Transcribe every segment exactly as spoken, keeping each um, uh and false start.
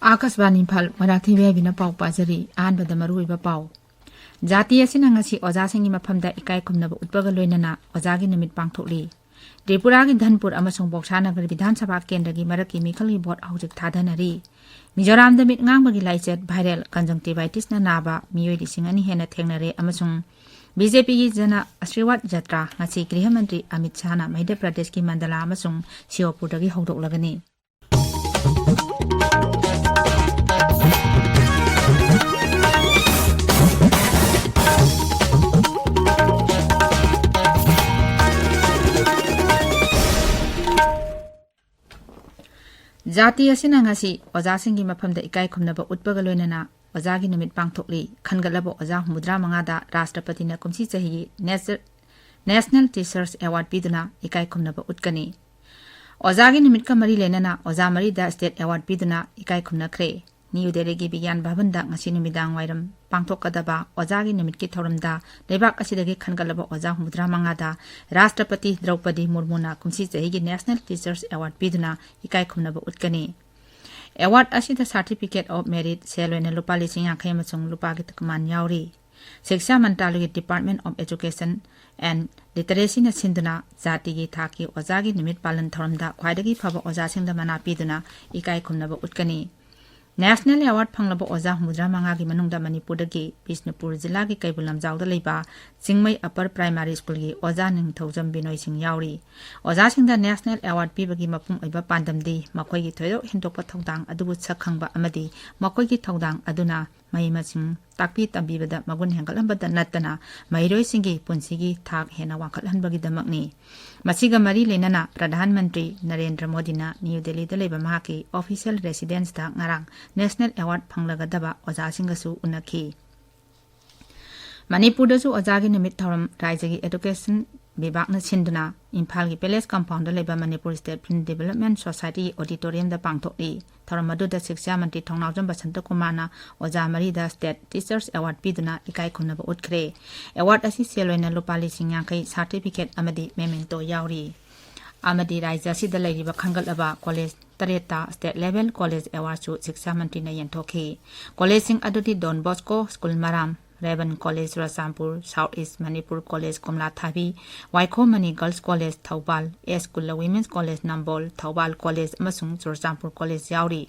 ꯑꯥꯀꯥꯁꯕꯥꯅꯤ Imphal, Marathi B ꯑꯥꯏ ꯕꯤꯅ ꯄꯥꯎ ꯄꯥꯖꯔꯤ꯫ ꯑꯍꯥꯟꯕꯗ ꯃꯔꯨꯑꯣꯏꯕ ꯄꯥꯎ꯫ ꯖꯥꯇꯤ ꯑꯁꯤꯅ ꯉꯁꯤ ꯑꯣꯖꯥꯁꯤꯡꯒꯤ ꯃꯐꯝꯗ ꯏꯀꯥꯏ ꯈꯨꯝꯅꯕ ꯎꯠꯄꯒ ꯂꯣꯏꯅꯅ ꯑꯣꯖꯥꯒꯤ ꯅꯨꯃꯤꯠ ꯄꯥꯡꯊꯣꯛꯂꯤ꯫ ꯇ꯭ꯔꯤꯄꯨꯔꯥꯒꯤ ꯙꯟꯄꯨꯔ ꯑꯃꯁꯨꯡ ꯕꯣꯛꯁꯥꯅꯒꯔ ꯕꯤꯙꯥꯟ ꯁꯚꯥ ꯀꯦꯟꯗ꯭ꯔꯒꯤ ꯃꯔꯛꯀꯤ ꯃꯤꯈꯜꯒꯤ ꯚꯣꯠ ꯍꯧꯖꯤꯛ ꯊꯥꯗꯅꯔꯤ꯫ ꯃꯤꯖꯣꯔꯥꯝꯗ ꯃꯤꯠ ꯉꯥꯡꯕꯒꯤ ꯂꯥꯏꯆꯠ viral, conjunctivitis ꯅ ꯅꯥꯕ ꯃꯤꯑꯣꯏ ꯂꯤꯁꯤꯡ ꯑꯅꯤ ꯍꯦꯟꯅ ꯊꯦꯡꯅꯔꯦ ꯑꯃꯁꯨꯡ ꯕꯤ ꯖꯦ ꯄꯤꯒꯤ ꯖꯅ ꯑꯁꯤꯔꯋꯥꯗ ꯖꯇ꯭ꯔꯥ ꯉꯁꯤ ꯒ꯭ꯔꯤꯍ ꯃꯟꯇ꯭ꯔꯤ ꯑꯃꯤꯠ ꯁꯥꯍꯅ ꯃꯙ꯭ꯌ ꯄ꯭ꯔꯗꯦꯁꯀꯤ ꯃꯟꯗꯂꯥ ꯑꯃꯁꯨꯡ ꯁꯤꯑꯣꯄꯨꯔꯗꯒꯤ ꯍꯧꯗꯣꯛꯂꯒꯅꯤ꯫ ꯖꯥꯇꯤ ꯑꯁꯤꯅ ꯉꯁꯤ ꯑꯣꯖꯥꯁꯤꯡꯒꯤ ꯃꯐꯝꯗ ꯏꯀꯥꯏ ꯈꯨꯝꯅꯕ ꯎꯠꯄꯒ ꯂꯣꯏꯅꯅ ꯑꯣꯖꯥꯒꯤ ꯅꯨꯃꯤꯠ ꯄꯥꯡꯊꯣꯛꯂꯤ꯫ ꯈꯟꯒꯠꯂꯕ ꯑꯣꯖꯥ ꯍꯨꯝꯐꯨꯇꯔꯥ ꯃꯉꯥꯗ ꯔꯥꯁꯇ꯭ꯔꯄꯇꯤꯅ ꯀꯨꯝꯁꯤ ꯆꯍꯤꯒꯤ ꯅꯦꯆ-, National Teachers Award ꯄꯤꯗꯨꯅ ꯏꯀꯥꯏ ꯈꯨꯝꯅꯕ ꯎꯠꯀꯅꯤ꯫ ꯑꯣꯖꯥꯒꯤ ꯅꯨꯃꯤꯠꯀ ꯃꯔꯤ ꯂꯩꯅꯅ ꯑꯣꯖꯥ ꯃꯔꯤꯗ state award ꯄꯤꯗꯨꯅ ꯏꯀꯥꯏ ꯈꯨꯝꯅꯈ꯭ꯔꯦ꯫ ꯅ꯭ꯌꯨ ꯗꯦꯜꯂꯤꯒꯤ ꯕꯤꯒ꯭ꯌꯥꯟ ꯚꯕꯟꯗ ꯉꯁꯤ ꯅꯨꯃꯤꯗꯥꯡ ꯋꯥꯏꯔꯝ ꯄꯥꯡꯊꯣꯛꯀꯗꯕ ꯑꯣꯖꯥꯒꯤ ꯅꯨꯃꯤꯠꯀꯤ ꯊꯧꯔꯝꯗ ꯂꯩꯕꯥꯛ ꯑꯁꯤꯗꯒꯤ ꯈꯟꯒꯠꯂꯕ ꯑꯣꯖꯥ ꯍꯨꯝꯐꯨꯇꯔꯥ ꯃꯉꯥꯗ ꯔꯥꯁꯇ꯭ꯔꯄꯇꯤ ꯗ꯭ꯔꯧꯄꯗꯤ ꯃꯨꯔꯃꯨꯅ ꯀꯨꯝꯁꯤ ꯆꯍꯤꯒꯤ National Teachers Award ꯄꯤꯗꯨꯅ ꯏꯀꯥꯏ ꯈꯨꯝꯅꯕ ꯎꯠꯀꯅꯤ꯫ Award ꯑꯁꯤꯗ Certificate of Merit, ꯁꯦꯜ ꯑꯣꯏꯅ ꯂꯨꯄꯥ ꯂꯤꯁꯤꯡ ꯌꯥꯡꯈꯩ ꯑꯃꯁꯨꯡ ꯂꯨꯄꯥꯒꯤ ꯇꯀꯃꯥꯟ ꯌꯥꯎꯔꯤ꯫ ꯁꯤꯛꯁꯥ ꯃꯟꯇ꯭ꯔꯥꯂꯌꯒꯤ Department of Education and Literacy ꯅ ꯁꯤꯟꯗꯨꯅ ꯖꯥꯇꯤꯒꯤ ꯊꯥꯛꯀꯤ ꯑꯣꯖꯥꯒꯤ ꯅꯨꯃꯤꯠ ꯄꯥꯂꯟ ꯊꯧꯔꯝꯗ ꯈ꯭ꯋꯥꯏꯗꯒꯤ ꯐꯕ ꯑꯣꯖꯥꯁꯤꯡꯗ ꯃꯅꯥ ꯄꯤꯗꯨꯅ ꯏꯀꯥꯏ ꯈꯨꯝꯅꯕ ꯎꯠꯀꯅꯤ꯫ National Award ꯐꯪꯂꯕ ꯑꯣꯖꯥ ꯍꯨꯝꯐꯨꯇꯔꯥ ꯃꯉꯥꯒꯤ ꯃꯅꯨꯡꯗ ꯃꯅꯤꯄꯨꯔꯗꯒꯤ ꯕꯤꯁꯅꯨꯄꯨꯔ ꯖꯤꯂꯥꯒꯤ ꯀꯩꯕꯨꯜ ꯂꯝꯖꯥꯎꯗ ꯂꯩꯕ ꯆꯤꯡꯃꯩ Upper Primary School ꯒꯤ ꯑꯣꯖꯥ ꯅꯤꯡꯊꯧꯖꯝ ꯕꯤꯅꯣꯏ ꯁꯤꯡ ꯌꯥꯎꯔꯤ꯫ ꯑꯣꯖꯥꯁꯤꯡꯗ National Award ꯄꯤꯕꯒꯤ ꯃꯄꯨꯡ ꯑꯣꯏꯕ ꯄꯥꯟꯗꯝꯗꯤ ꯃꯈꯣꯏꯒꯤ ꯊꯣꯏꯗꯣꯛ ꯍꯦꯟꯗꯣꯛꯄ ꯊꯧꯗꯥꯡ ꯑꯗꯨꯕꯨ ꯁꯛ ꯈꯪꯕ ꯑꯃꯗꯤ ꯃꯈꯣꯏꯒꯤ ꯊꯧꯗꯥꯡ ꯑꯗꯨꯅ ꯃꯍꯩ ꯃꯁꯤꯡ ꯇꯥꯛꯄꯤ ꯇꯝꯕꯤꯕꯗ ꯃꯒꯨꯟ ꯍꯦꯟꯒꯠꯍꯟꯕꯗ ꯅꯠꯇꯅ ꯃꯍꯩꯔꯣꯏꯁꯤꯡꯒꯤ ꯄꯨꯟꯁꯤꯒꯤ ꯊꯥꯛ ꯍꯦꯟꯅ ꯋꯥꯡꯈꯠꯍꯟꯕꯒꯤꯗꯃꯛꯅꯤ꯫ ꯃꯁꯤꯒ ꯃꯔꯤ ꯂꯩꯅꯅ ꯄ꯭ꯔꯙꯥꯟ ꯃꯟꯇ꯭ꯔꯤ ꯅꯔꯦꯟꯗ꯭ꯔ ꯃꯣꯗꯤꯅ ꯅ꯭ꯌꯨ ꯗꯦꯜꯂꯤꯗ ꯂꯩꯕ ꯃꯍꯥꯛꯀꯤ official residence ꯇ ꯉꯔꯥꯡ National Award ꯐꯪꯂꯒꯗꯕ ꯑꯣꯖꯥꯁꯤꯡꯒꯁꯨ ꯎꯅꯈꯤ꯫ ꯃꯅꯤꯄꯨꯔꯗꯁꯨ ꯑꯣꯖꯥꯒꯤ ꯅꯨꯃꯤꯠ ꯊꯧꯔꯝ ꯔꯥꯏꯖ꯭ꯌꯒꯤ Education ꯕꯤꯚꯥꯒꯅ ꯁꯤꯟꯗꯨꯅ ꯏꯝꯐꯥꯜꯒꯤ Palace Compound ꯗ ꯂꯩꯕ Manipur State Film Development Society ꯒꯤ auditorium ꯗ ꯄꯥꯡꯊꯣꯛꯂꯤ꯫ ꯊꯧꯔꯝ ꯑꯗꯨꯗ ꯁꯤꯛꯁꯥ ꯃꯟꯇ꯭ꯔꯤ ꯊꯧꯅꯥꯎꯖꯝ ꯕꯁꯟꯇ ꯀꯨꯃꯥꯔꯅ ꯑꯣꯖꯥ ꯃꯔꯤꯗ State Teachers Award ꯄꯤꯗꯨꯅ ꯏꯀꯥꯏ ꯈꯨꯝꯅꯕ ꯎꯠꯈ꯭ꯔꯦ꯫ Award ꯑꯁꯤ ꯁꯦꯜ ꯑꯣꯏꯅ ꯂꯨꯄꯥ ꯂꯤꯁꯤꯡ ꯌꯥꯡꯈꯩ, certificate ꯑꯃꯗꯤ memento ꯌꯥꯎꯔꯤ꯫ ꯑꯃꯗꯤ ꯔꯥꯖ꯭ꯌ ꯑꯁꯤꯗ ꯂꯩꯔꯤꯕ ꯈꯟꯒꯠꯂꯕ ꯀꯣꯂꯦꯖ ꯇꯔꯦꯠꯇ state level college awardꯁꯨ ꯁꯤꯛꯁꯥ ꯃꯟꯇ꯭ꯔꯤꯅ ꯌꯦꯟꯊꯣꯛꯈꯤ꯫ ꯀꯣꯂꯦꯖꯁꯤꯡ ꯑꯗꯨꯗꯤ Don Bosco School ꯃꯔꯥꯝ, Raven College Churachandpur, South East Manipur College Komlathabi, Waikhom Mani Girls College Thoubal, S Kula Women's College ꯅꯝꯕꯣꯜ, ꯊꯧꯕꯥꯜ College ꯑꯃꯁꯨꯡ ꯆꯨꯔꯆꯥꯟꯄꯨꯔ College ꯌꯥꯎꯔꯤ꯫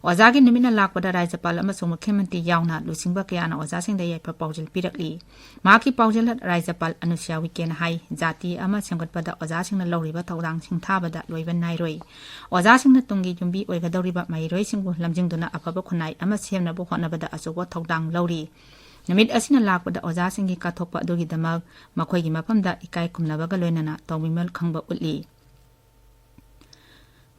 ꯑꯣꯖꯥꯒꯤ ꯅꯨꯃꯤꯠꯅ ꯂꯥꯛꯄꯗ ꯔꯥꯖ꯭ꯌꯄꯥꯜ ꯑꯃꯁꯨꯡ ꯃꯨꯈ꯭ꯌ ꯃꯟꯇ꯭ꯔꯤ ꯌꯥꯎꯅ ꯂꯨꯆꯤꯡꯕ ꯀꯌꯥꯅ ꯑꯣꯖꯥꯁꯤꯡꯗ ꯌꯥꯏꯐ ꯄꯥꯎꯖꯦꯜ ꯄꯤꯔꯛꯂꯤ꯫ ꯃꯍꯥꯛꯀꯤ ꯄꯥꯎꯖꯦꯜꯗ ꯔꯥꯖ꯭ꯌꯄꯥꯜ ꯑꯅꯨꯁ꯭ꯌꯥ ꯎꯏꯀꯦꯅ ꯍꯥꯏ, ꯖꯥꯇꯤ ꯑꯃ ꯁꯦꯝꯒꯠꯄꯗ ꯑꯣꯖꯥꯁꯤꯡꯅ ꯂꯧꯔꯤꯕ ꯊꯧꯗꯥꯡ ꯁꯤꯡꯊꯥꯕꯗ ꯂꯣꯏꯕ ꯅꯥꯏꯔꯣꯏ꯫ ꯑꯣꯖꯥꯁꯤꯡꯅ ꯇꯨꯡꯒꯤ ꯌꯨꯝꯕꯤ ꯑꯣꯏꯒꯗꯧꯔꯤꯕ ꯃꯍꯩꯔꯣꯏꯁꯤꯡꯕꯨ ꯂꯝꯖꯤꯡꯗꯨꯅ ꯑꯐꯕ ꯈꯨꯟꯅꯥꯏ ꯑꯃ ꯁꯦꯝꯅꯕ ꯍꯣꯠꯅꯕꯗ ꯑꯆꯧꯕ ꯊꯧꯗꯥꯡ ꯂꯧꯔꯤ꯫ ꯅꯨꯃꯤꯠ ꯑꯁꯤꯅ ꯂꯥꯛꯄꯗ ꯑꯣꯖꯥꯁꯤꯡꯒꯤ ꯀꯠꯊꯣꯛꯄ ꯑꯗꯨꯒꯤꯗꯃꯛ ꯃꯈꯣꯏꯒꯤ ꯃꯐꯝꯗ ꯏꯀꯥꯏ ꯈꯨꯝꯅꯕꯒ ꯂꯣꯏꯅꯅ ꯇꯧꯕꯤꯃꯜ ꯈꯪꯕ ꯎꯠꯂꯤ꯫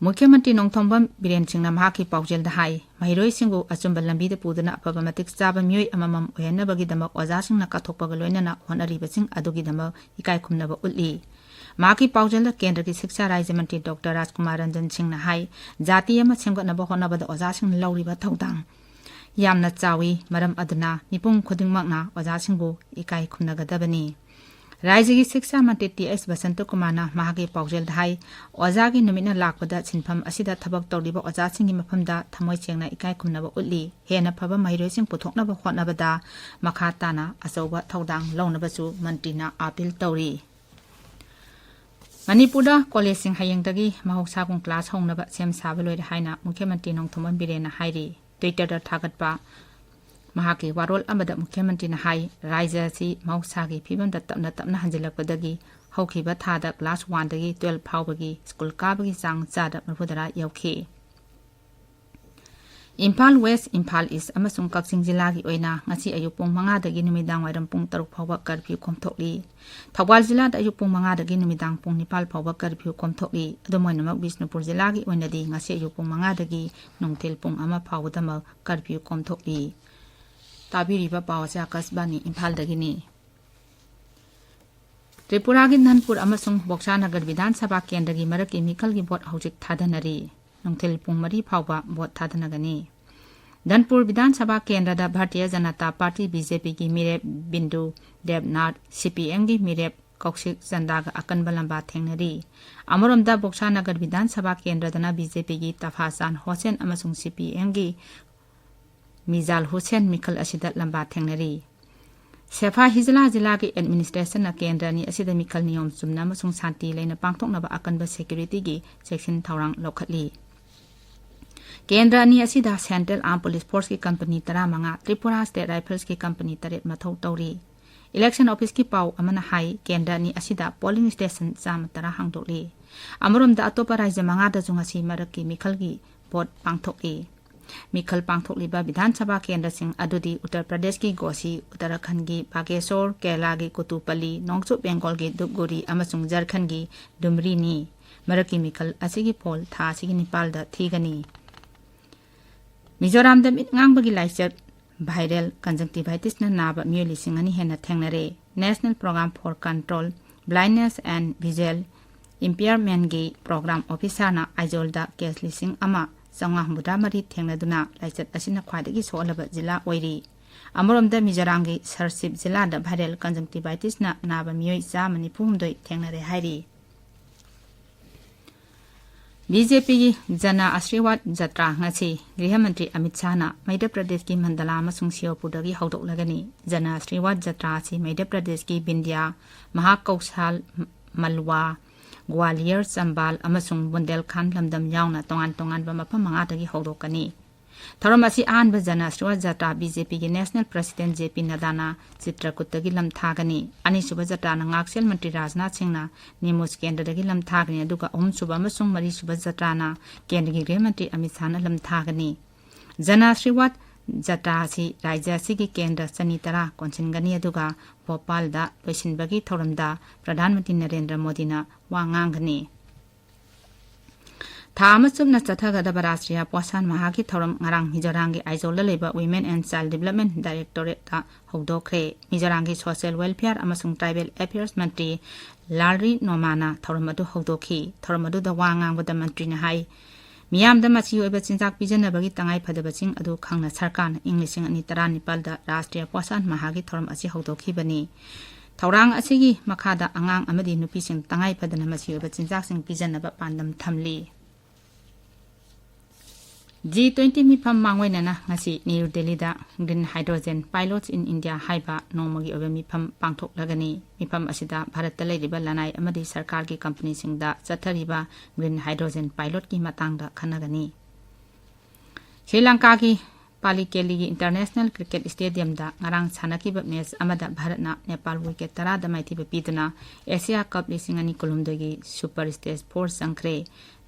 ꯃꯨꯈ꯭ꯌ ꯃꯟꯇ꯭ꯔꯤ ꯅꯣꯡꯊꯣꯝꯕꯝ ꯕꯤꯔꯦꯟ ꯁꯤꯡꯅ ꯃꯍꯥꯛꯀꯤ ꯄꯥꯎꯖꯦꯜꯗ ꯍꯥꯏ, ꯃꯍꯩꯔꯣꯏꯁꯤꯡꯕꯨ ꯑꯆꯨꯝꯕ ꯂꯝꯕꯤꯗ ꯄꯨꯗꯨꯅ ꯑꯐꯕ ꯃꯇꯤꯛ ꯆꯥꯕ ꯃꯤꯑꯣꯏ ꯑꯃꯃꯝ ꯑꯣꯏꯍꯟꯅꯕꯒꯤꯗꯃꯛ ꯑꯣꯖꯥꯁꯤꯡꯅ ꯀꯠꯊꯣꯛꯄꯒ ꯂꯣꯏꯅꯅ ꯍꯣꯠꯅꯔꯤꯕꯁꯤꯡ ꯑꯗꯨꯒꯤꯗꯃꯛ ꯏꯀꯥꯏ ꯈꯨꯝꯅꯕ ꯎꯠꯂꯤ꯫ ꯃꯍꯥꯛꯀꯤ ꯄꯥꯎꯖꯦꯜꯗ ꯀꯦꯟꯗ꯭ꯔꯒꯤ ꯁꯤꯛꯁꯥ ꯔꯥꯖ꯭ꯌ ꯃꯟꯇ꯭ꯔꯤ ꯗꯣꯛꯇꯔ ꯔꯥꯖꯀꯨꯃꯥꯔ ꯔꯟꯖꯟ ꯁꯤꯡꯅ ꯍꯥꯏ, ꯖꯥꯇꯤ ꯑꯃ ꯁꯦꯝꯒꯠꯅꯕ ꯍꯣꯠꯅꯕꯗ ꯑꯣꯖꯥꯁꯤꯡꯅ ꯂꯧꯔꯤꯕ ꯊꯧꯗꯥꯡ ꯌꯥꯝꯅ ꯆꯥꯎꯏ꯫ ꯃꯔꯝ ꯑꯗꯨꯅ ꯃꯤꯄꯨꯝ ꯈꯨꯗꯤꯡꯃꯛꯅ ꯑꯣꯖꯥꯁꯤꯡꯕꯨ ꯏꯀꯥꯏ ꯈꯨꯝꯅꯒꯗꯕꯅꯤ꯫ ꯔꯥꯖ꯭ꯌꯒꯤ ꯁꯤꯛꯁꯥ ꯃꯟꯇ꯭ꯔꯤ ꯇꯤ ꯑꯦꯁ ꯕꯁꯟꯇ ꯀꯨꯃꯥꯔꯅ ꯃꯍꯥꯛꯀꯤ ꯄꯥꯎꯖꯦꯜꯗ ꯍꯥꯏ, ꯑꯣꯖꯥꯒꯤ ꯅꯨꯃꯤꯠꯅ ꯂꯥꯛꯄꯗ ꯁꯤꯟꯐꯝ ꯑꯁꯤꯗ ꯊꯕꯛ ꯇꯧꯔꯤꯕ ꯑꯣꯖꯥꯁꯤꯡꯒꯤ ꯃꯐꯝꯗ ꯊꯃꯣꯏ ꯁꯦꯡꯅ ꯏꯀꯥꯏ ꯈꯨꯝꯅꯕ ꯎꯠꯂꯤ꯫ ꯍꯦꯟꯅ ꯐꯕ ꯃꯍꯩꯔꯣꯏꯁꯤꯡ ꯄꯨꯊꯣꯛꯅꯕ ꯍꯣꯠꯅꯕꯗ ꯃꯈꯥ ꯇꯥꯅ ꯑꯆꯧꯕ ꯊꯧꯗꯥꯡ ꯂꯧꯅꯕꯁꯨ ꯃꯟꯇ꯭ꯔꯤꯅ ꯑꯥꯄꯤꯜ ꯇꯧꯔꯤ꯫ ꯃꯅꯤꯄꯨꯔꯗ ꯀꯣꯂꯦꯖꯁꯤꯡ ꯍꯌꯦꯡꯗꯒꯤ ꯃꯍꯧꯁꯥꯒꯨꯝ ꯀ꯭ꯂꯥꯁ ꯍꯧꯅꯕ ꯁꯦꯝ ꯁꯥꯕ ꯂꯣꯏꯔꯦ ꯍꯥꯏꯅ ꯃꯨꯈ꯭ꯌ ꯃꯟꯇ꯭ꯔꯤ ꯅꯣꯡꯊꯣꯝꯕꯝ ꯕꯤꯔꯦꯟꯅ ꯍꯥꯏꯔꯤ꯫ Twitter-ꯗ ꯊꯥꯒꯠꯄ ꯃꯍꯥꯛꯀꯤ ꯋꯥꯔꯣꯜ ꯑꯃꯗ ꯃꯨꯈ꯭ꯌ ꯃꯟꯇ꯭ꯔꯤꯅ ꯍꯥꯏ, ꯔꯥꯖ꯭ꯌ ꯑꯁꯤ ꯃꯍꯧꯁꯥꯒꯤ ꯐꯤꯕꯝꯗ ꯇꯞꯅ ꯇꯞꯅ ꯍꯟꯖꯤꯜꯂꯛꯄꯗꯒꯤ ꯍꯧꯈꯤꯕ ꯊꯥꯗ class one-ꯗꯒꯤ twelve ꯐꯥꯎꯕꯒꯤ ꯁ꯭ꯀꯨꯜ ꯀꯥꯕꯒꯤ ꯆꯥꯡ ꯆꯥꯗ ꯃꯔꯤꯐꯨꯇꯔꯥ ꯌꯧꯈꯤ꯫ ꯏꯝꯐꯥꯜ West, ꯏꯝꯐꯥꯜ East ꯑꯃꯁꯨꯡ ꯀꯛꯆꯤꯡ ꯖꯤꯂꯥꯒꯤ ꯑꯣꯏꯅ ꯉꯁꯤ ꯑꯌꯨꯛ ꯄꯨꯡ ꯃꯉꯥꯗꯒꯤ ꯅꯨꯃꯤꯗꯥꯡ ꯋꯥꯏꯔꯝ ꯄꯨꯡ ꯇꯔꯨꯛ ꯐꯥꯎꯕ curfew ꯈꯣꯝꯊꯣꯛꯂꯤ꯫ ꯊꯧꯕꯥꯜ ꯖꯤꯂꯥꯗ ꯑꯌꯨꯛ ꯄꯨꯡ ꯃꯉꯥꯗꯒꯤ ꯅꯨꯃꯤꯗꯥꯡ ꯄꯨꯡ ꯅꯤꯄꯥꯜ ꯐꯥꯎꯕ curfew ꯈꯣꯝꯊꯣꯛꯂꯤ꯫ ꯑꯗꯨꯝ ꯑꯣꯏꯅꯃꯛ, ꯕꯤꯁꯅꯨꯄꯨꯔ ꯖꯤꯂꯥꯒꯤ ꯑꯣꯏꯅꯗꯤ ꯉꯁꯤ ꯑꯌꯨꯛ ꯄꯨꯡ ꯃꯉꯥꯗꯒꯤ ꯅꯨꯡꯊꯤꯜ ꯄꯨꯡ ꯑꯃ ꯐꯥꯎꯕꯗꯃꯛ curfew ꯈꯣꯝꯊꯣꯛꯂꯤ꯫ ꯇꯥꯕꯤꯔꯤꯕ ꯄꯥꯎ ꯑꯁꯤ ꯑꯀꯥꯁꯕꯥꯅꯤ ꯏꯝꯐꯥꯜꯗꯒꯤꯅꯤ꯫ ꯇ꯭ꯔꯤꯄꯨꯔꯥꯒꯤ ꯙꯟꯄꯨꯔ ꯑꯃꯁꯨꯡ ꯕꯣꯛꯁꯥꯅꯒꯔ ꯕꯤꯙꯥꯟ ꯁꯚꯥ ꯀꯦꯟꯗ꯭ꯔꯒꯤ ꯃꯔꯛꯀꯤ ꯃꯤꯈꯜꯒꯤ ꯚꯣꯠ ꯍꯧꯖꯤꯛ ꯊꯥꯗꯅꯔꯤ꯫ ꯅꯨꯡꯊꯤꯜ ꯄꯨꯡ ꯃꯔꯤ ꯐꯥꯎꯕ ꯚꯣꯠ ꯊꯥꯗꯅꯒꯅꯤ꯫ ꯙꯟꯄꯨꯔ ꯕꯤꯙꯥꯟ ꯁꯚꯥ ꯀꯦꯟꯗ꯭ꯔꯗ ꯚꯥꯔꯇꯤꯌ ꯖꯅꯇꯥ ꯄꯥꯔꯇꯤ, BJP-ꯒꯤ ꯃꯤꯔꯦꯞ ꯕꯤꯟꯗꯨ ꯗꯦꯕꯅꯥꯊ, CPM-ꯒꯤ ꯃꯤꯔꯦꯞ ꯀꯧꯁꯤꯛ ꯆꯟꯗꯥꯒ ꯑꯀꯟꯕ ꯂꯝꯕꯥ ꯊꯦꯡꯅꯔꯤ꯫ ꯑꯃꯔꯣꯝꯗ ꯕꯣꯛꯁꯥ ꯅꯒꯔ ꯕꯤꯙꯥꯟ ꯁꯚꯥ ꯀꯦꯟꯗ꯭ꯔꯗꯅ ꯕꯤ ꯖꯦ ꯄꯤꯒꯤ ꯇꯐꯥ ꯆꯥꯟ ꯍꯣꯁꯦꯟ ꯑꯃꯁꯨꯡ ꯁꯤ ꯄꯤ ꯑꯦꯝꯒꯤ ꯃꯤꯖꯥꯜ ꯍꯨꯁꯦꯟ ꯃꯤꯈꯜ ꯑꯁꯤꯗ ꯂꯝꯕꯥ ꯊꯦꯡꯅꯔꯤ꯫ ꯁꯦꯐꯥ ꯍꯤꯖꯂꯥ ꯖꯤꯂꯥꯒꯤ ꯑꯦꯗꯃꯤꯅꯤꯁꯇ꯭ꯔꯦꯁꯟꯅ ꯀꯦꯟꯗ꯭ꯔ ꯑꯅꯤ ꯑꯁꯤꯗ ꯃꯤꯈꯜ ꯅꯤꯌꯣꯝ ꯆꯨꯝꯅ ꯑꯃꯁꯨꯡ ꯁꯥꯟꯇꯤ ꯂꯩꯅ ꯄꯥꯡꯊꯣꯛꯅꯕ ꯑꯀꯟꯕ ꯁꯦꯀ꯭ꯌꯨꯔꯤꯇꯤꯒꯤ ꯆꯦꯛꯁꯤꯟ ꯊꯧꯔꯥꯡ ꯂꯧꯈꯠꯂꯤ꯫ ꯀꯦꯟꯗ꯭ꯔ ꯑꯅꯤ ꯑꯁꯤꯗ ꯁꯦꯟꯇ꯭ꯔꯦꯜ ꯑꯥꯔꯝ ꯄꯨꯂꯤꯁ ꯐꯣꯔꯁꯀꯤ ꯀꯝꯄꯅꯤ ꯇꯔꯥꯃꯉꯥ, ꯇ꯭ꯔꯤꯄꯨꯔꯥ ꯁ꯭ꯇꯦꯠ ꯔꯥꯏꯐꯜꯁꯀꯤ ꯀꯝꯄꯅꯤ ꯇꯔꯦꯠ ꯃꯊꯧ ꯇꯧꯔꯤ꯫ ꯏꯂꯦꯛꯁꯟ ꯑꯣꯐꯤꯁꯀꯤ ꯄꯥꯎ ꯑꯃꯅ ꯍꯥꯏ, ꯀꯦꯟꯗ꯭ꯔ ꯑꯅꯤ ꯑꯁꯤꯗ ꯄꯣꯂꯤꯡ ꯁ꯭ꯇꯦꯁꯟ ꯆꯥꯝꯃ ꯇꯔꯥ ꯍꯥꯡꯗꯣꯛꯂꯤ꯫ ꯑꯃꯔꯣꯝꯗ ꯑꯇꯣꯞꯄ ꯔꯥꯖ꯭ꯌ ꯃꯉꯥꯗꯁꯨ ꯉꯁꯤ ꯃꯔꯛꯀꯤ ꯃꯤꯈꯜꯒꯤ ꯚꯣꯠ ꯄꯥꯡꯊꯣꯛꯂꯤ꯫ ꯃꯤꯈꯜ ꯄꯥꯡꯊꯣꯛꯂꯤꯕ ꯕꯤꯙꯥꯟ ꯁꯚꯥ ꯀꯦꯟꯗ꯭ꯔꯁꯤꯡ ꯑꯗꯨꯗꯤ ꯎꯠꯇꯔ ꯄ꯭ꯔꯗꯦꯁꯀꯤ ꯒꯣꯁꯤ, ꯎꯠꯇꯔꯥꯈꯟꯒꯤ ꯕꯥꯒꯦꯁꯣꯔ, ꯀꯦꯔꯂꯥꯒꯤ ꯀꯨꯇꯨꯄꯜꯂꯤ, ꯅꯣꯡꯆꯨꯞ ꯕꯦꯡꯒꯣꯜꯒꯤ ꯙꯨꯞꯒꯨꯔꯤ ꯑꯃꯁꯨꯡ ꯖꯔꯈꯟꯒꯤ ꯗꯨꯝꯔꯤꯅꯤ꯫ ꯃꯔꯛꯀꯤ ꯃꯤꯈꯜ ꯑꯁꯤꯒꯤ ꯄꯣꯜ ꯊꯥ ꯑꯁꯤꯒꯤ ꯅꯤꯄꯥꯜꯗ ꯊꯤꯒꯅꯤ꯫ ꯃꯤꯖꯣꯔꯥꯝꯗ ꯃꯤꯠ ꯉꯥꯡꯕꯒꯤ ꯂꯥꯏꯆꯠ viral conjunctivitisꯅ ꯅꯥꯕ ꯃꯤꯑꯣꯏ ꯂꯤꯁꯤꯡ ꯑꯅꯤ ꯍꯦꯟꯅ ꯊꯦꯡꯅꯔꯦ꯫ National Program for Control Blindness and Visual Impairmentꯒꯤ program officerꯅ ꯑꯥꯏꯖꯣꯜꯗ case ꯂꯤꯁꯤꯡ ꯑꯃ ꯆꯥꯝꯃꯉꯥ ꯍꯨꯝꯐꯨꯇꯔꯥ ꯃꯔꯤ ꯊꯦꯡꯅꯗꯨꯅ ꯂꯥꯏꯆꯠ ꯑꯁꯤꯅ ꯈ꯭ꯋꯥꯏꯗꯒꯤ ꯁꯣꯛꯍꯜꯂꯕ ꯖꯤꯂꯥ ꯑꯣꯏꯔꯤ꯫ ꯑꯃꯔꯣꯝꯗ ꯃꯤꯖꯣꯔꯥꯝꯒꯤ ꯁꯔꯁꯤꯞ ꯖꯤꯂꯥꯗ viral conjunctivitisꯅ ꯅꯥꯕ ꯃꯤꯑꯣꯏ ꯆꯥꯝꯃ ꯅꯤꯐꯨ ꯍꯨꯝꯗꯣꯏ ꯊꯦꯡꯅꯔꯦ ꯍꯥꯏꯔꯤ꯫ ꯕꯤ ꯖꯦ ꯄꯤꯒꯤ ꯖꯅ ꯑꯥꯁꯤꯔꯋꯥꯗ ꯖꯇ꯭ꯔꯥ ꯉꯁꯤ ꯒ꯭ꯔꯤꯍ ꯃꯟꯇ꯭ꯔꯤ ꯑꯃꯤꯠ ꯁꯥꯍꯅ ꯃꯙ꯭ꯌ ꯄ꯭ꯔꯗꯦꯁꯀꯤ ꯃꯟꯗꯂꯥ ꯑꯃꯁꯨꯡ ꯁꯤꯌꯣꯄꯨꯔꯗꯒꯤ ꯍꯧꯗꯣꯛꯂꯒꯅꯤ꯫ ꯖꯅ ꯑꯥꯁꯤꯔꯋꯥꯗ ꯖꯇ꯭ꯔꯥ ꯑꯁꯤ ꯃꯙ꯭ꯌ ꯄ꯭ꯔꯗꯦꯁꯀꯤ ꯕꯤꯟꯗ꯭ꯌꯥ, ꯃꯍꯥꯀꯧꯁꯥꯜ, ꯃꯜꯋꯥ, ꯒ꯭ꯋꯥꯂꯤꯌꯔ, ꯆꯝꯕꯥꯜ ꯑꯃꯁꯨꯡ ꯕꯨꯟꯗꯦꯜꯈꯥꯟ ꯂꯝꯗꯝ ꯌꯥꯎꯅ ꯇꯣꯉꯥꯟ ꯇꯣꯉꯥꯟꯕ ꯃꯐꯝ ꯃꯉꯥꯗꯒꯤ ꯍꯧꯗꯣꯛꯀꯅꯤ꯫ ꯊꯧꯔꯝ ꯑꯁꯤ ꯑꯍꯥꯟꯕ ꯖꯅ ꯑꯥꯁꯤꯔꯋꯥꯗ ꯖꯇ꯭ꯔꯥ ꯕꯤ ꯖꯦ ꯄꯤꯒꯤ ꯅꯦꯁꯅꯦꯜ ꯄ꯭ꯔꯁꯤꯗꯦꯟ ꯖꯦ ꯄꯤ ꯅꯗꯥꯅ ꯆꯤꯇ꯭ꯔꯀꯨꯠꯇꯒꯤ ꯂꯝꯊꯥꯒꯅꯤ꯫ ꯑꯅꯤꯁꯨꯕ ꯖꯇ꯭ꯔꯥꯅ ꯉꯥꯛꯁꯦꯜ ꯃꯟꯇ꯭ꯔꯤ ꯔꯥꯖꯅꯥꯊ ꯁꯤꯡꯅ ꯅꯤꯃꯨꯖ ꯀꯦꯟꯗ꯭ꯔꯗꯒꯤ ꯂꯝꯊꯥꯒꯅꯤ, ꯑꯗꯨꯒ ꯑꯍꯨꯝꯁꯨꯕ ꯑꯃꯁꯨꯡ ꯃꯔꯤꯁꯨꯕ ꯖꯇ꯭ꯔꯥꯅ ꯀꯦꯟꯗ꯭ꯔꯒꯤ ꯒ꯭ꯔꯤꯍ ꯃꯟꯇ꯭ꯔꯤ ꯑꯃꯤꯠ ꯁꯥꯍꯅ ꯂꯝꯊꯥꯒꯅꯤ꯫ ꯖꯅ ꯑꯥꯁꯤꯔꯋꯥꯗ ꯖꯇ꯭ꯔꯥ ꯑꯁꯤ ꯔꯥꯖ꯭ꯌ ꯑꯁꯤꯒꯤ ꯀꯦꯟꯗ꯭ꯔ ꯆꯅꯤ ꯇꯔꯥ ꯀꯣꯟꯁꯤꯟꯒꯅꯤ, ꯑꯗꯨꯒ ꯚꯣꯄꯥꯜꯗ ꯂꯣꯏꯁꯤꯟꯕꯒꯤ ꯊꯧꯔꯝꯗ ꯄ꯭ꯔꯙꯥꯟ ꯃꯟꯇ꯭ꯔꯤ ꯅꯔꯦꯟꯗ꯭ꯔ ꯃꯣꯗꯤꯅ ꯋꯥ ꯉꯥꯡꯒꯅꯤ꯫ ꯊꯥ ꯑꯃ ꯆꯨꯞꯅ ꯆꯠꯊꯒꯗꯕ ꯔꯥꯁꯇ꯭ꯔꯤꯌꯥ ꯄꯣꯁꯥꯟ ꯃꯥꯍꯥꯒꯤ ꯊꯧꯔꯝ ꯉꯔꯥꯡ ꯃꯤꯖꯣꯔꯥꯝꯒꯤ ꯑꯥꯏꯖꯣꯜꯗ ꯂꯩꯕ Women and Child Development Directorateꯇ ꯍꯧꯗꯣꯛꯈ꯭ꯔꯦ꯫ ꯃꯤꯖꯣꯔꯥꯝꯒꯤ Social Welfare ꯑꯃꯁꯨꯡ Tribal Affairs ꯃꯟꯇ꯭ꯔꯤ ꯂꯥꯜꯔꯤ ꯅꯣꯃꯥꯅ ꯊꯧꯔꯝ ꯑꯗꯨ ꯍꯧꯗꯣꯛꯈꯤ꯫ ꯊꯧꯔꯝ ꯑꯗꯨꯗ ꯋꯥ ꯉꯥꯡꯕꯗ ꯃꯟꯇ꯭ꯔꯤꯅ ꯍꯥꯏ, ꯃꯤꯌꯥꯝꯗ ꯃꯆꯤ ꯑꯣꯏꯕ ꯆꯤꯟꯖꯥꯛ ꯄꯤꯖꯅꯕꯒꯤ ꯇꯉꯥꯏ ꯐꯗꯕꯁꯤꯡ ꯑꯗꯨ ꯈꯪꯅ ꯁꯔꯀꯥꯔꯅ ꯏꯪ ꯂꯤꯁꯤꯡ ꯑꯅꯤ ꯇꯔꯥꯅꯤꯄꯥꯜꯗ ꯔꯥꯁꯇ꯭ꯔꯤꯌꯥ ꯄꯣꯁꯥꯟ ꯃꯥꯍꯥꯒꯤ ꯊꯧꯔꯝ ꯑꯁꯤ ꯍꯧꯗꯣꯛꯈꯤꯕꯅꯤ꯫ ꯊꯧꯔꯥꯡ ꯑꯁꯤꯒꯤ ꯃꯈꯥꯗ ꯑꯉꯥꯡ ꯑꯃꯗꯤ ꯅꯨꯄꯤꯁꯤꯡ ꯇꯉꯥꯏ ꯐꯗꯅ ꯃꯆꯤ ꯑꯣꯏꯕ ꯆꯤꯟꯖꯥꯛꯁꯤꯡ ꯄꯤꯖꯅꯕ ꯄꯥꯟꯗꯝ ꯊꯝꯂꯤ꯫ ꯖꯤ ꯇ꯭ꯋꯦꯟꯇꯤ ꯃꯤꯐꯝ ꯃꯥꯡꯑꯣꯏꯅꯅ ꯉꯁꯤ ꯅ꯭ꯌꯨ ꯗꯦꯜꯂꯤꯗ Green Hydrogen Pilots in India ꯍꯥꯏꯕ ꯅꯣꯡꯃꯒꯤ ꯑꯣꯏꯕ ꯃꯤꯐꯝ ꯄꯥꯡꯊꯣꯛꯂꯒꯅꯤ꯫ ꯃꯤꯐꯝ ꯑꯁꯤꯗ ꯚꯥꯔꯠꯇ ꯂꯩꯔꯤꯕ ꯂꯅꯥꯏ ꯑꯃꯗꯤ ꯁꯔꯀꯥꯔꯒꯤ ꯀꯝꯄꯅꯤꯁꯤꯡꯗ ꯆꯠꯊꯔꯤꯕ Green Hydrogen Pilotꯀꯤ ꯃꯇꯥꯡꯗ ꯈꯟꯅꯒꯅꯤ꯫ ꯁ꯭ꯔꯤ ꯂꯪꯀꯥꯒꯤ ꯄꯥꯂꯤꯀꯦꯂꯤꯒꯤ International Cricket Stadiumꯗ ꯉꯔꯥꯡ ꯁꯥꯟꯅꯈꯤꯕ ꯃꯦꯆ ꯑꯃꯗ ꯚꯥꯔꯠꯅ ꯅꯦꯄꯥꯜꯕꯨ wicket ꯇꯔꯥꯗ ꯃꯥꯏꯊꯤꯕ ꯄꯤꯗꯨꯅ Asia Cup ꯂꯤꯁꯤꯡ ꯑꯅꯤ ꯀꯨꯟꯍꯨꯝꯗꯣꯏꯒꯤ Super Stage Four ꯆꯪꯈ꯭ꯔꯦ꯫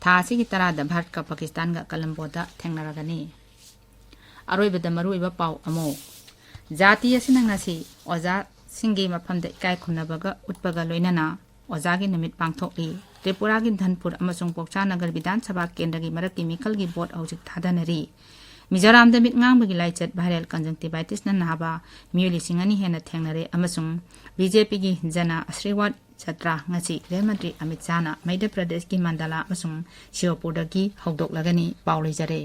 ꯊꯥ ꯑꯁꯤꯒꯤ ꯇꯔꯥꯗ ꯚꯥꯔꯠꯀ ꯄꯥꯀꯤꯁꯇꯥꯟꯒ ꯀꯂꯝꯕꯣꯗ ꯊꯦꯡꯅꯔꯒꯅꯤ꯫ ꯑꯔꯣꯏꯕꯗ ꯃꯔꯨꯑꯣꯏꯕ ꯄꯥꯎ ꯑꯃꯨꯛ꯫ ꯖꯥꯇꯤ ꯑꯁꯤꯅ ꯉꯁꯤ ꯑꯣꯖꯥꯁꯤꯡꯒꯤ ꯃꯐꯝꯗ ꯏꯀꯥꯏ ꯈꯨꯝꯅꯕꯒ ꯎꯠꯄꯒ ꯂꯣꯏꯅꯅ ꯑꯣꯖꯥꯒꯤ ꯅꯨꯃꯤꯠ ꯄꯥꯡꯊꯣꯛꯂꯤ꯫ ꯇ꯭ꯔꯤꯄꯨꯔꯥꯒꯤ ꯙꯟꯄꯨꯔ ꯑꯃꯁꯨꯡ ꯄꯣꯛꯆꯥ ꯅꯒꯔ ꯕꯤꯙꯥꯟ ꯁꯚꯥ ꯀꯦꯟꯗ꯭ꯔꯒꯤ ꯃꯔꯛꯀꯤ ꯃꯤꯈꯜꯒꯤ ꯚꯣꯠ ꯍꯧꯖꯤꯛ ꯊꯥꯗꯅꯔꯤ꯫ ꯃꯤꯖꯣꯔꯥꯝꯗ ꯃꯤꯠ ꯉꯥꯡꯕꯒꯤ ꯂꯥꯏꯆꯠ viral conjunctivitisꯅ ꯅꯥꯕ ꯃꯤꯑꯣꯏ ꯂꯤꯁꯤꯡ ꯑꯅꯤ ꯍꯦꯟꯅ ꯊꯦꯡꯅꯔꯦ ꯑꯃꯁꯨꯡ BJPꯒꯤ ꯖꯅ ꯑꯁꯤꯔꯋꯥꯗ ꯖꯇ꯭ꯔꯥ ꯉꯁꯤ ꯒ꯭ꯔꯍ ꯃꯟꯇ꯭ꯔꯤ ꯑꯃꯤꯠ ꯁꯥꯍꯅ ꯃꯙ꯭ꯌ ꯄ꯭ꯔꯗꯦꯁꯀꯤ ꯃꯟꯗꯂꯥ ꯑꯃꯁꯨꯡ ꯁꯤꯌꯣꯄꯨꯔꯗꯒꯤ ꯍꯧꯗꯣꯛꯂꯒꯅꯤ꯫ ꯄꯥꯎ ꯂꯣꯏꯖꯔꯦ꯫